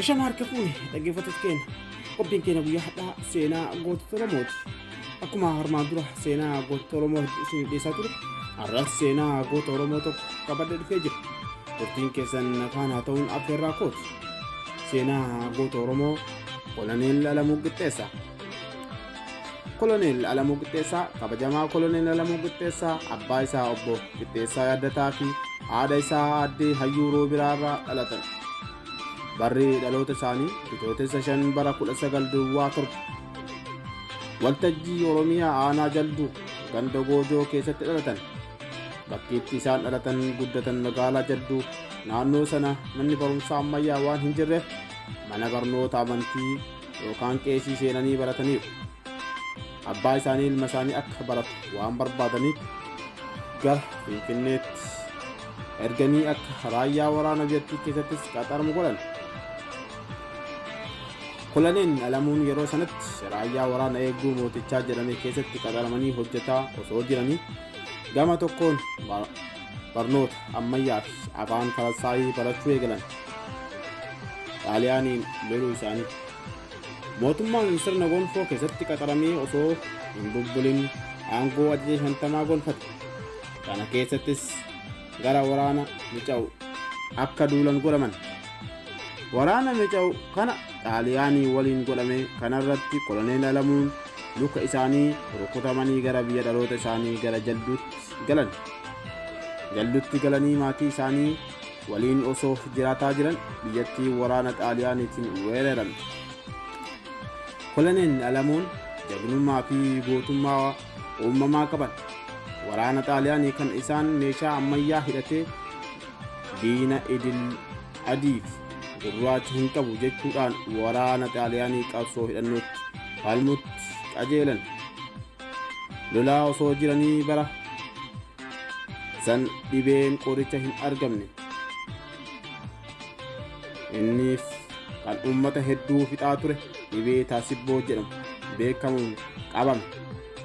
Ashama harka fuune dhaggeeffattoota keenya qophiin keenya guyyaa har'aa seenaa gootota Oromooti. Akkuma armaan dura seenaa gootota Oromoo hedduu isiniif dhiyeessaa ture har'as seenaa goota Oromoo tokko qabadhee dhufee jira. Turtiin keessan faana ta'uun affeerraa kooti. Seenaa goota Oromoo Koloneel Alamuu Qixxeessaa. Koloneel Alamuu Qixxeessaa kabajamaa Koloneel Alamuu Qixxeessaa abbaa isaa obbo Qixxeessaa Yaaddataa fi haadha isaa aaddee Hayyuu Roobiraa irraa dhalatan. Barri dhaloota isaanii Bitootessa 5 bara 19 duwwaa 7 waltajjii Oromiyaa aanaa Jalduu ganda Goojoo keessatti dhalatan. Bakki itti isaan dhalatan guddatan magaalaa Jalduu naannoo sana manni barumsaa ammayyaa waan hin jirreef mana barnoota amantii yookaan qeesii seenanii barataniiru. Abbaa isaanii ilma isaanii akka baratu waan barbaadaniif gara Finfinneetti erganii akka raayyaa waraana biyyattii keessattis qaxaramu godhan. Koloneel Alamuun yeroo sanatti raayyaa waraana eegduu mootichaa jedhame keessatti qaxaramanii hojjetaa osoo jiranii gama tokkoon barnoota ammayyaa fi afaan Faransaayii barachuu eegalan. Xaaliyaaniin loluu isaanii. Mootummaan sirna gonfoo keessatti qaxaramee osoo hin bubbulin aangoo ajaja shantamaa gonfate. Kana keessattis gara waraana Mica'u akka duulan godhaman. Waraana Mica'u kana Xaaliyaanii waliin godhame kanarratti Koloneel Alamuun luka isaanii rukutamanii gara biyya dhaloota isaanii gara Jalduutti galan. Jalduutti galanii maatii isaanii waliin osoo jiraataa jiran biyyattii waraana Xaaliyaaniitiin weeraramte. Koloneel Alamuun jagnummaa fi gootummaa uumamaa qaban. Waraana Xaaliyaanii kan isaan meeshaa ammayyaa hidhatee diina idil adii fi gurraacha hin qabu jechuudhaan waraana Xaaliyaanii qabsoo hidhannootti falmutti qajeelan. Lolaa osoo jiranii bara san dhibeen qoricha hin argamne. Inniif kan uummata hedduu fixaa ture dhibee taasibboo jedhamu beekamuun qabame.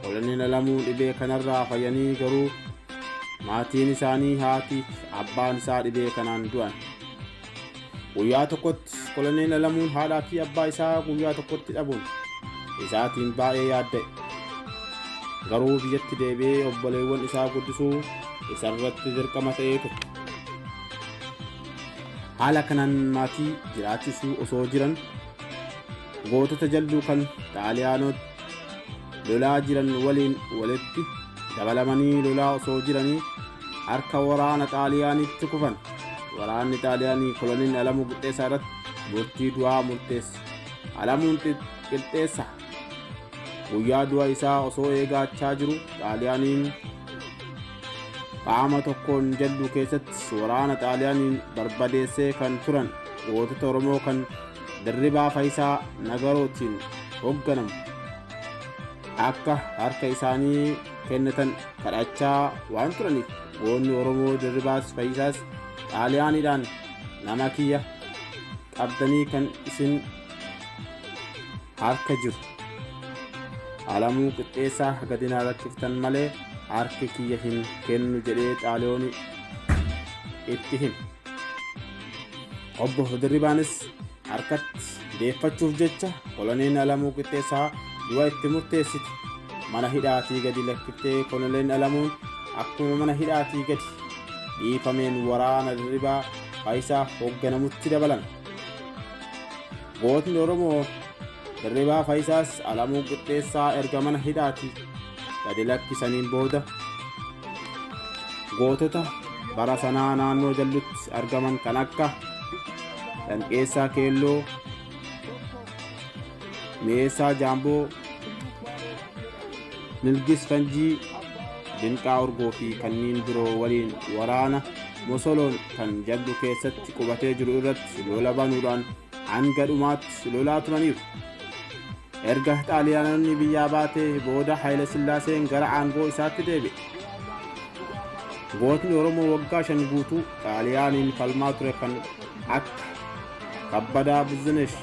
Koloneel Alamuu dhibee kanarraa fayyanii garuu maatiin isaanii haatii fi abbaan isaa dhibee kanaan du'an. Guyyaa tokkotti Koloneel Alamuun haadhaa fi abbaa isaa guyyaa tokkotti dhabuun isaatiin baay'ee yaadda'e. Garuu biyyatti deebi'ee obboleewwan isaa guddisuu isarratti dirqama ta'ee ture. Haala kanaan maatii jiraachisuu osoo jiran gootota jalduu kan Xaaliyaanota lolaa jiran waliin walitti dabalamanii lolaa osoo jiranii harka waraana Xaaliyaaniitti kufan. Waraanni Xaaliyaanii Koloneel Alamuu Qixxeessaa irratti murtii du'aa murteesse. Alamuun Qixxeessaa guyyaa du'a isaa osoo eegaachaa jiru Xaaliyaaniin qaama tokkoon jalduu keessatti waraana Xaaliyaaniin barbadeessee kan turan gootota Oromoo kan Dirribaa Fayisaa Nagarootiin hoogganamu akka harka isaanii kennatan kadhachaa waan turaniif goonni Oromoo Dirribaas Fayisaas Xaaliyaaniidhaan nama kiyya qabdanii kan isin harka jiru. Alamuu Qixxeessaa gadi na lakkiftan malee harki kiyya hin kennu jedhee Xaaliyooni itti hime. Obbo Dirribaanis harkatti deeffachuuf jecha Koloneel Alamuu Qixxeessaa du'a itti murteessite. Mana hidhaatii gadi lakkiftee Koloneel Alamuun akkuma mana hidhaatii gadi dhiifameen waraana Dirribaa Faayisaa hoogganamutti dabalame. Gootni Oromoo Dirribaa Fayisaas Alamuu Qixxeessaa erga mana hidhaatii gadi lakkisaniin booda gootota bara sanaa naannoo Jallutti argaman kan akka Dhanqeessaa Keelloo, Mi'eessaa Jaamboo, Nilgis Fanjii, Dinqaa Urgoo fi kanneen biroo waliin waraana Mosoloon kan Jaldu keessatti qubatee jiru irratti lola banuudhaan hanga dhumaatti lolaa turaniiru. Erga Xaaliyaanonni biyyaa baatee booda Haayile Sillaaseen gara aangoo isaatti deebi'e. Gootni Oromoo waggaa 5 guutuu Xaaliyaaniin falmaa ture kan akka Kabbadaa Buzunesh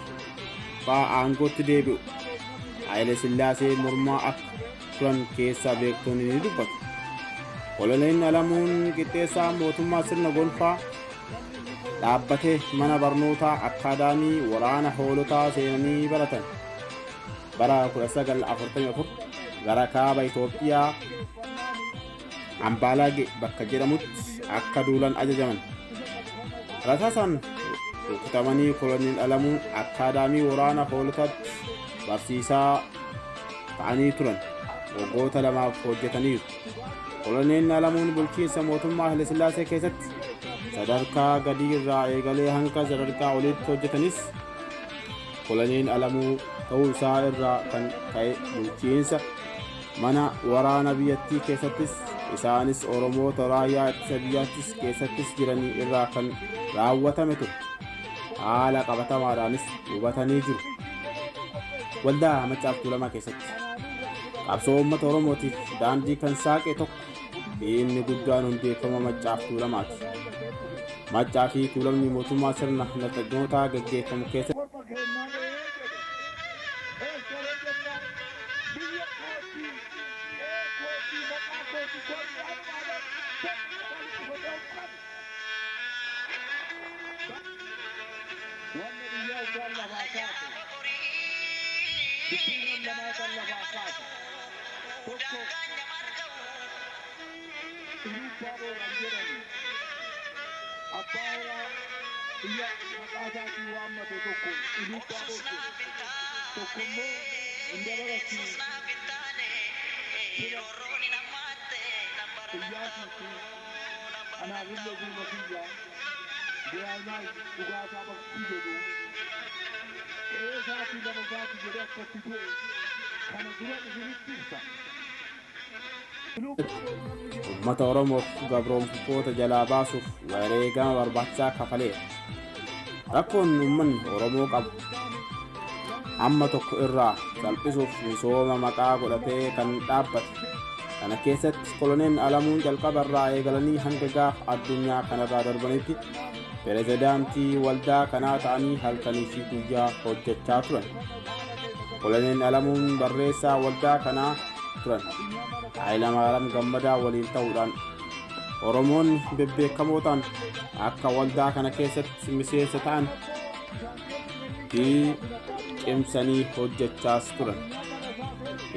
fa'aa aangootti deebi'u. Haayile Sillaasee mormaa akka turan keessaa beektonni ni dubbatu. Koloneel Alamuun Qixxeessaa mootummaa sirna gonfaa dhaabbatee mana barnootaa akkaadaamii waraana hoolotaa seenanii baratan. Bara 1944 gara kaaba Itoophiyaa Ambaalaage bakka jedhamutti akka duulan ajajaman. Rasaasaan rukutamanii Koloneel Alamuun akkaadaamii waraana hoolotaatti barsiisaa ta'anii turan. Waggoota lamaaf hojjetaniiru. Koloneel Alamuun bulchiinsa mootummaa Hayilasillaasee keessatti sadarkaa gadii irraa eegalee hanga sadarkaa oliitti hojjetanis Koloneel Alamuu ta'uu isaa irraa kan ka'e bulchiinsa mana waraana biyyattii keessattis isaanis Oromoota raayyaa ittisa biyyaattis keessattis jiranii irraa kan raawwatame ture. Haala qabatamaadhaanis hubatanii jiru. Waldaa Maccaaf Tuulamaa keessatti qabsoo uummata Oromootiif daandii kan saaqe tokko inni guddaan hundeeffama Maccaaf Tuulamaati. Maccaa fi Tuulamni mootummaa sirna nafxanyootaa gaggeeffamu keessatti Korma kennaa jedhe. Eessaree jennaan biyya kootii, qe'ee kootii, maqaa kootii kormi anuma agarre tokko faca'u qabu. Wanni biyyaa isaan lafaa kaase, dubbiin lamaa kan lafaa kaase, tokko Iluu Booran jedhamu abbaa horaa biyya maqaa isaatiin waammate tokko Iluu Boor jedhu, tokko immoo Indabarasii fira Iyyaasuu fi anaaf illee gurma kiyya Giraanyaay Dhugaasaa Baktii jedhu qe'ee isaatii lafa isaatii jedhee akkatti du'e kana dura isinitti ibsa. Uummata Oromoof gabroomfatoota jalaa baasuuf wareegama barbaachisaa kafaleera. Rakkoon uummanni Oromoo qabu amma tokko irraa salphisuuf misooma maqaa godhatee kan dhaabbate. Kana keessatti Koloneel Alamuun jalqaba irraa eegalanii hanga gaafa addunyaa kanarraa darbanitti pirezidaantii waldaa kanaa ta'anii halkanii fi guyyaa hojjechaa turan. Koloneel Alamuun barreessaa waldaa kanaa turan. Hayilamaariyaam Gammadaa waliin ta'uudhaan Oromoonni bebbeekamoo ta'an akka waldaa kana keessatti miseensa ta'an fi cimsanii hojjechaas turan.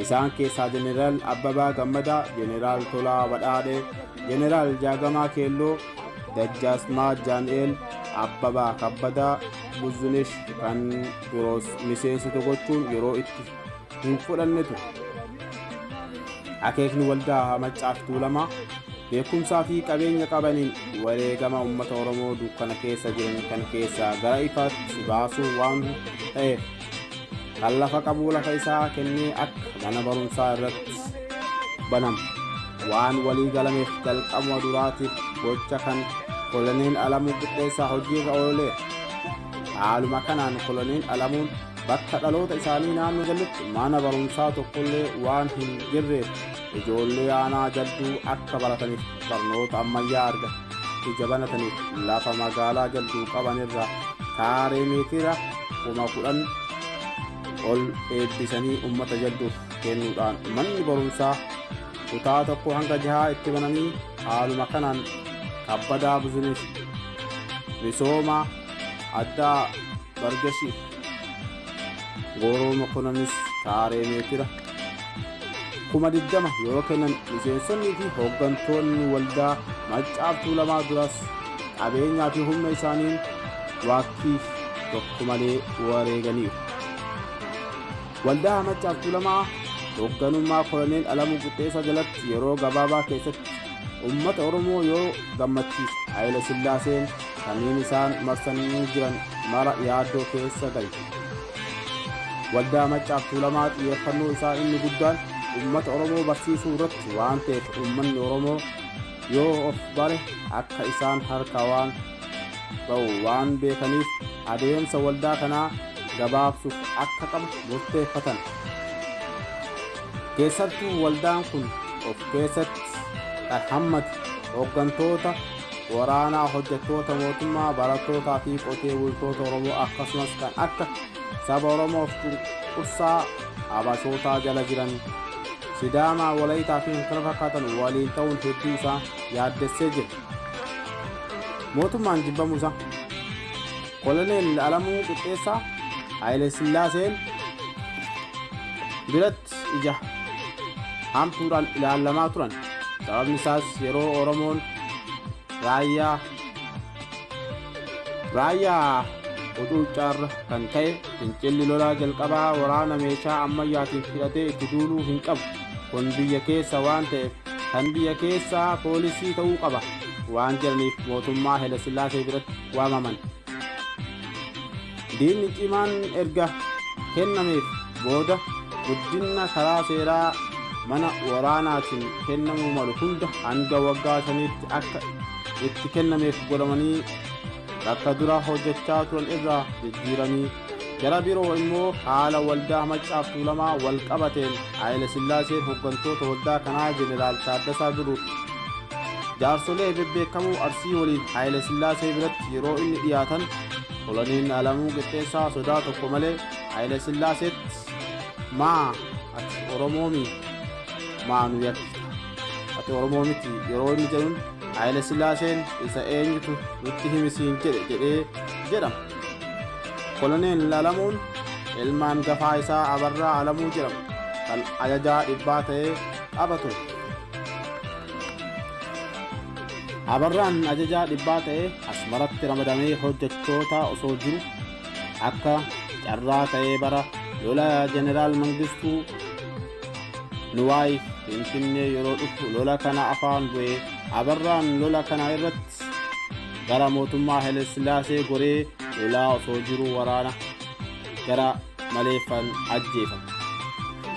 Isaan keessaa Jeneraal Abbabaa Gammadaa, Jeneraal Tolaa Badhaadhee, Jeneraal Jaagamaa Keelloo, Dajjaasmaa Jaan'eel, Abbabaa Kabbadaa, Buzunesh kan biroos miseensota gochuun yeroo itti hin fudhanne ture. Akeekni waldaa Maccaaf Tuulamaa beekumsaa fi qabeenya qabaniin wareegama uummata Oromoo dukkana keessa jiran kan keessaa gara ifaatti baasuu waan ta'eef kan lafa qabu lafa isaa kennee akka mana barumsaa irratti banamu waan walii galameef jalqabuma duraatiif gocha kan Koloneel Alamuu Qixxeessaa hojiirra ooleera. Haaluma kanaan Koloneel Alamuun bakka dhaloota isaanii naannoo jallutti mana barumsaa tokkollee waan hin jirreef ijoollee aanaa Jalduu akka barataniif barnoota ammayyaa argatu ija banataniif lafa magaalaa Jalduu qabanirra kaaree meetira 10,000 ol eebbisanii uummata Jalduuf kennuudhaan manni barumsaa kutaa 1 hanga 6 itti bananii haaluma kanaan Kabbadaa Buzunesh misooma addaa Bargashiif Gooroo Mokonnonis kaaree meetira 20,000 yoo kennan miseensonnii fi hooggantoonni waldaa Maccaaf Tuulamaa duras qabeenyaa fi humna isaaniin waakkii tokko malee wareeganiiru. Waldaa Maccaaf Tuulamaa hoogganummaa Koloneel Alamuu Qixxeessaa jalatti yeroo gabaabaa keessatti uummata Oromoo yoo gammachiisu Haayila Sillaaseen kanneen isaan marsanii jiran mara yaaddoo keessa galche. Waldaa Maccaaf Tuulamaa xiyyeeffannoo isaa inni guddaan uummata Oromoo barsiisuu irratti waan ta'eef uummanni Oromoo yoo of bare akka isaan harka waan ba'u waan beekaniif adeemsa waldaa kanaa gabaabsuuf akka qabu murteeffatan. Keessattuu waldaan kun of keessatti kan hammate hooggantoota waraanaa, hojjettoota mootummaa, barattootaa fi qotee bultoota Oromoo akkasumas kan akka saba Oromoof cunqursaa Habashootaa jala jiran Sidaamaa, Walayitaa fi kan kana fakkaatan waliin ta'uun hedduu isaa yaaddessee jira. Mootummaan jibbamuu isaa. Koloneel Alamuu Qixxeessaa Haayile Sillaaseen biratti ija hamtuudhaan ilaalamaa turan. Sababni isaas yeroo Oromoon raayyaa hucuuccaarra kan ka'e fincilli lolaa jalqabaa waraana meeshaa ammayyaatiin hidhatee itti duuluu hin qabu. Kun biyya keessa waan ta'eef kan biyya keessaa poolisii ta'uu qaba waan jedhaniif mootummaa Haayile Sillaasee biratti waamaman. Diinni cimaan erga kennameef booda guddina karaa seeraa mana waraanaatiin kennamuu malu hunda hanga waggaa 5tti akka itti kennameef godhamanii bakka dura hojjechaa turan irraa jijjiiranii gara biroo immoo haala waldaa Maccaaf Tuulamaa wal qabateen Haayile Sillaaseen hooggantoota waldaa kanaa Jeneraal Taaddasaa Birruu jaarsolee bebbeekamoo Arsii waliin Haayile Sillaasee biratti yeroo inni dhiyaatan Koloneel Alamuu Qixxeessaa sodaa tokko malee Haayile Sillaaseetti maa ati Oromoomi maa nu yakkita ati Oromoo miti yeroo inni jedhuun Haayile Sillaaseen isa eenyutu nutti himisiin jedhe jedhee jedhama. Koloneel Alamuun ilmaan gafaa isaa Abarraa Alamuu jedhamu kan ajajaa dhibbaa ta'ee qaba ture. Abarraan ajajaa dhibbaa ta'ee Asmaratti ramadamee hojjechoota osoo jiru akka carraa ta'ee bara lola Jeneraal Mangistuu Nuwaay Finfinnee yeroo dhufu lola kana afaan bu'ee Abarraan lola kana irratti gara mootummaa Haayile Sillaasee goree lolaa osoo jiru waraana gara maleeffan ajjeefame.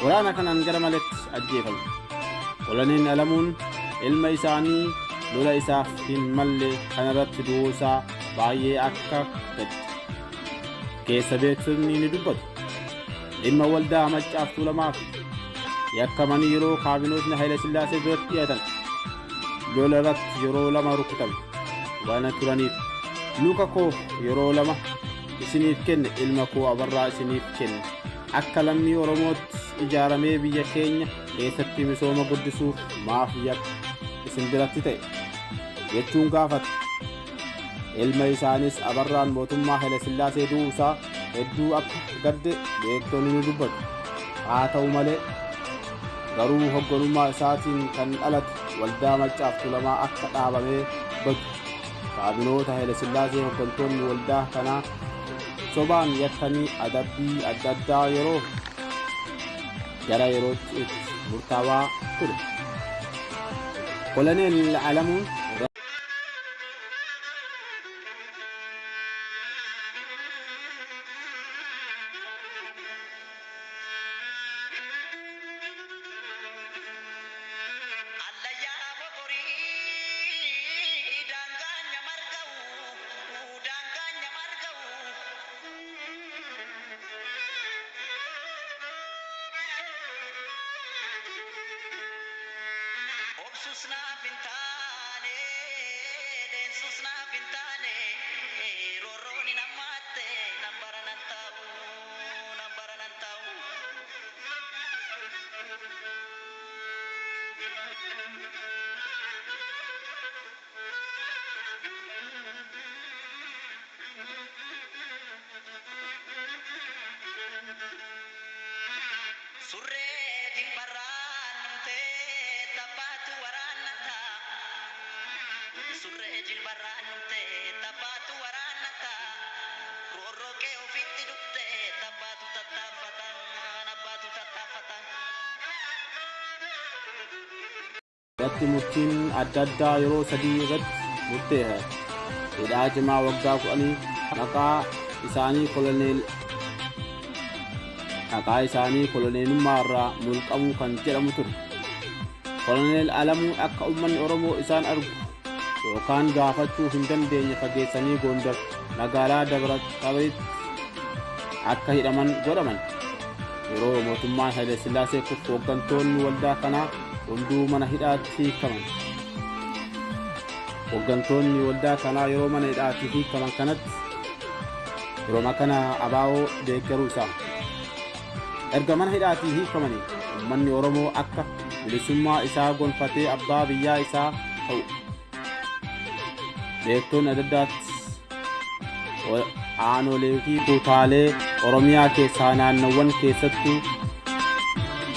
Waraana kanaan gara maletti ajjeefame. Koloneel Alamuun ilma isaanii lola isaaf hin malle kanarratti du'uu isaa baay'ee akka gadde keessa beeksisni ni dubbatu. Dhimma waldaa Maccaaf Tuulamaaf yakkamanii yeroo kaabinootni Haayile Sillaasee biratti dhiyaatan lola irratti yeroo lama rukutame waan turaniif luka koo yeroo lama isiniif kenne, ilma koo Abarraa isiniif kenne, akka lammii Oromootti ijaaramee biyya keenya keessatti misooma guddisuuf maaf yakka isin biratti ta'e jechuun gaafate. Ilma isaanis Abarraan mootummaa Haayile Sillaasee du'uu isaa hedduu akka gadde beektonni ni dubbatu. Haa ta'u malee garuu hogganummaa isaatiin kan dhalate waldaa Maccaaf Tuulamaa akka dhaabamee badu kaabinoota Haayile Sillaasee hoggantoonni waldaa kanaa sobaan yakkanii adabbii adda addaa yeroo gara yerootti itti murtaawaa ture. Koloneel Alamuun Allayyaa boqorii daangaan nyamarga'u daangaan nyamarga'u. Obsus naaf hin taane, deensus naaf hin taane, roorroon hin hammaatte, nan bara nan taa'u, nan bara nan taa'u. Surree jilbarraan dhumtee tabbaatu waraannata. Surree jilbarraan dhumtee tabbaatu waraannata. Roorroo kee ofitti dhufte tabbaatu tattaaffata. Abbaatu tattaaffata. Irratti murtiin adda addaa yeroo sadii irratti murteera. Hidhaa cimaa waggaa 10 maqaa isaanii koloneelummaa irraa mulqamuu kan jedhamu ture. Koloneel Alamuun akka uummanni Oromoo isaan argu yookaan gaafachuu hin dandeenye fageessanii Gondar magaalaa Dabra Taboritti akka hidhaman godhaman. Yeroo mootummaan Haayile Sillaasee kufu hooggantoonni waldaa kanaa hunduu mana hidhaatti hiikaman. Hooggantoonni waldaa kanaa yeroo mana hidhaatti hiikaman kanatti yeroo kana abaa'oo deeggaruu isaa. Erga mana hidhaatii hiikamanii uummanni Oromoo akka bilisummaa isaa gonfatee abbaa biyyaa isaa ta'u beektonni adda addaatti aanolee fi kutaalee Oromiyaa keessaa naannowwan keessattuu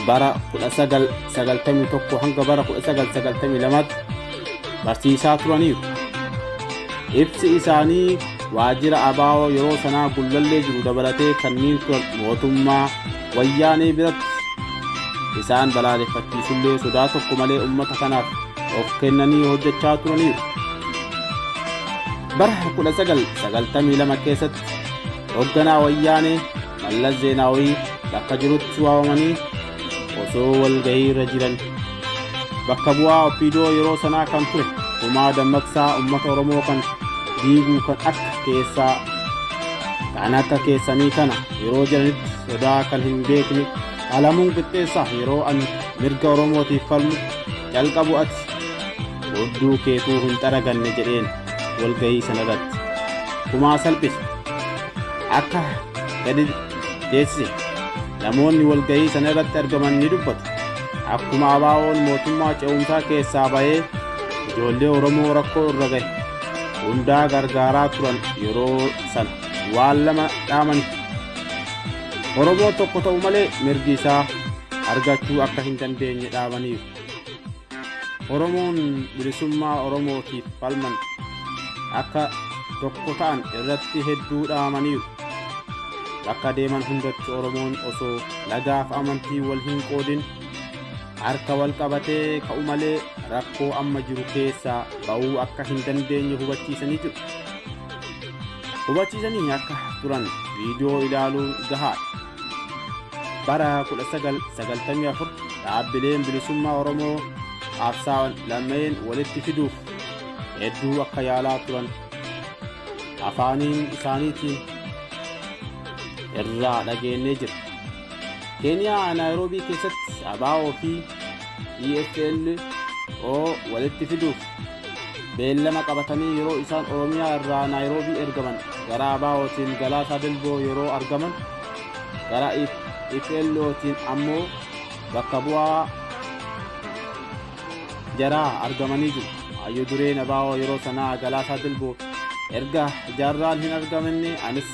bara 1991 hanga bara 1992tti barsiisaa turaniiru. Ibsi isaanii waajjira ABO yeroo sanaa Gullallee jiru dabalatee kanneen turan mootummaa Wayyaanee biratti isaan balaaleffachiisullee sodaa tokko malee uummata kanaaf of kennanii hojjechaa turaniiru. Bara 1992 keessatti hoogganaa Wayyaanee Mallas Zeenaawii bakka jirutti waamamanii osoo walgahii irra jiran bakka bu'aa OPDO yeroo sanaa kan ture Kumaa Dammaqsaa uummata Oromoo kan diiguu kan akka keessaa kan akka keessanii kana yeroo jiranitti sodaa kan hin beekne Alamuun Qixxeessaa yeroo ani mirga Oromootiif falmu jalqabu ati hudduu keetuu hin xaraganne jedheen walgahii sanarratti Kumaa salphise akka gadi teessise namoonni walgahii sana irratti argaman ni dubbatu. Akkuma ABO'n mootummaa ce'umsaa keessaa bahee ijoollee Oromoo rakkoo irra gahe hundaa gargaaraa turan yeroo sana waan lama dhaamani. Oromoon tokko ta'u malee mirgi isaa argachuu akka hin dandeenye dhaamaniiru. Oromoon bilisummaa Oromootiif falman akka tokko ta'an irratti hedduu dhaamaniiru. Bakka deeman hundatti Oromoon osoo lagaaf amantii wal hin qoodin harka wal qabatee ka'u malee rakkoo amma jiru keessaa ba'uu akka hin dandeenye hubachiisanii jiru. Hubachiisanii akka turan viidiyoo ilaaluun gahaadha. Bara 1994 dhaabbileen bilisummaa Oromoo qabsaa'an lameen walitti fiduuf hedduu akka yaalaa turan afaaniin isaaniitiin irraa dhageenyee jira. Keeniyaa Naayiroobii keessatti ABO fi EFLO walitti fiduuf beellama qabatanii yeroo isaan Oromiyaa irraa Naayiroobii ergaman gara ABOtiin Galaasaa Dilboo yeroo argaman gara EFLOtiin ammoo bakka bu'aa jaraa argamanii jiru. Hayyuu dureen ABO yeroo sanaa Galaasaa Dilboo erga jaarraan hin argaminne anis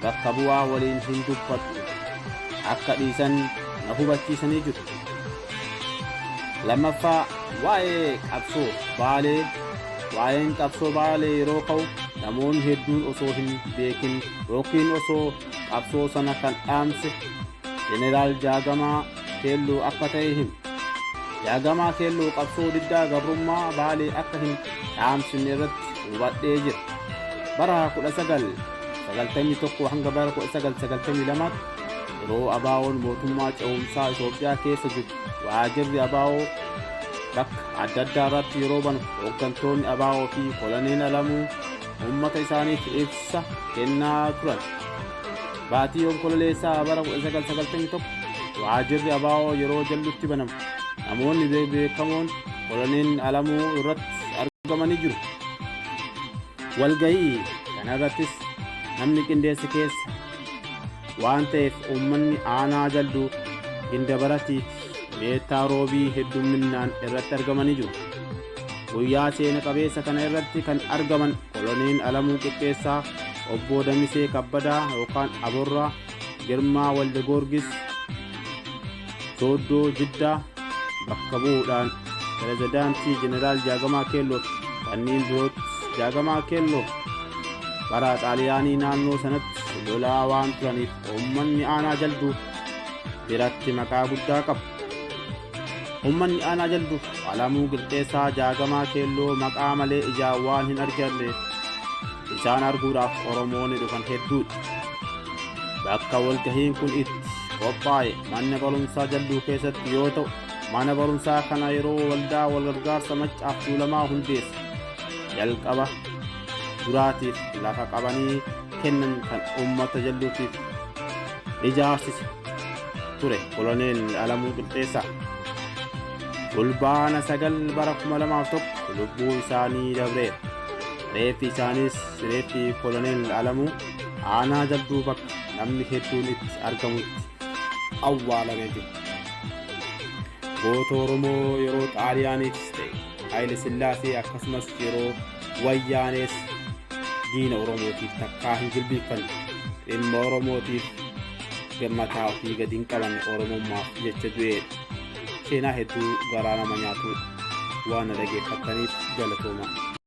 bakka bu'aa waliin hin dubbadhu akka dhiisan na hubachiisanii jiru. Lammaffaa, waa'ee qabsoo Baalee. Waa'een qabsoo Baalee yeroo ka'u namoonni hedduun osoo hin beekin yookiin osoo qabsoo sana kan dhaamse Jeneraal Jaagamaa Keelloo akka ta'e himu. Jaagamaa Keelloo qabsoo diddaa gabrummaa Baalee akka hin dhaamsine irratti hubadhee jira. Bara 1991 hanga bara 1992 yeroo ABO'n mootummaa ce'umsaa Itoophiyaa keessa jiru waajjirri ABO bakka adda addaa irratti yeroo banu hooggantoonni ABO fi Koloneel Alamuu uummata isaaniif ibsa kennaa turan. Baatii Onkololeessaa bara 1991 waajjirri ABO yeroo jallutti banamu namoonni beekamoon Koloneel Alamuu irratti argamanii jiru. Walgahii kanarrattis namni qindeesse keessa waan ta'eef uummanni aanaa Jalduu Gindabaratiif Meettaa Roobii heddumminaan irratti argamanii jiru. Guyyaa seena qabeessa kana irratti kan argaman Koloneel Alamuu Qixxeessaa, Obbo Damisee Kabbadaa yookaan Aborraa, Girmaa Walde Goorgis, Sooddoo Jiddaa bakka bu'uudhaan Pirezidaantii Jeneraal Jaagamaa Keelloo fi kanneen birootti. Jaagamaa Keelloo bara Xaaliyaanii naannoo sanatti lolaa waan turaniif uummanni aanaa Jalduu biratti maqaa guddaa qabu. Uummanni aanaa Jalduu Alamuu Qixxeessaa Jaagamaa Keelloo maqaa malee ijaan waan hin arganneef isaan arguudhaaf Oromoonni dhufan hedduudha. Bakka walgahiin kun itti qophaa'e mana barumsaa Jalduu keessatti yoo ta'u, mana barumsaa kana yeroo waldaa walgargaarsa Maccaaf Tuulamaa hundeesse jalqaba duraatiif lafa qabanii kennan kan uummata Jalduutiif ijaarsise ture Koloneel Alamuu Qixxeessaa. Fulbaana 9 bara 2001 lubbuu isaanii dabreera. Reeffi isaaniis reeffi Koloneel Alamuu aanaa Jalduu bakka namni hedduun itti argamutti awwaalamee jira. Goota Oromoo yeroo Xaaliyaaniitis ta'e Haayile Sillaasee akkasumas yeroo Wayyaanees Diina Oromootiif takkaa hin jilbiiffanne. Dhimma Oromootiif mataa ofii gadi hin qabanne Oromummaaf jecha du'eedha. Seenaa hedduu garaa nama nyaatudha. Waan na dhageeffattaniif galatooma.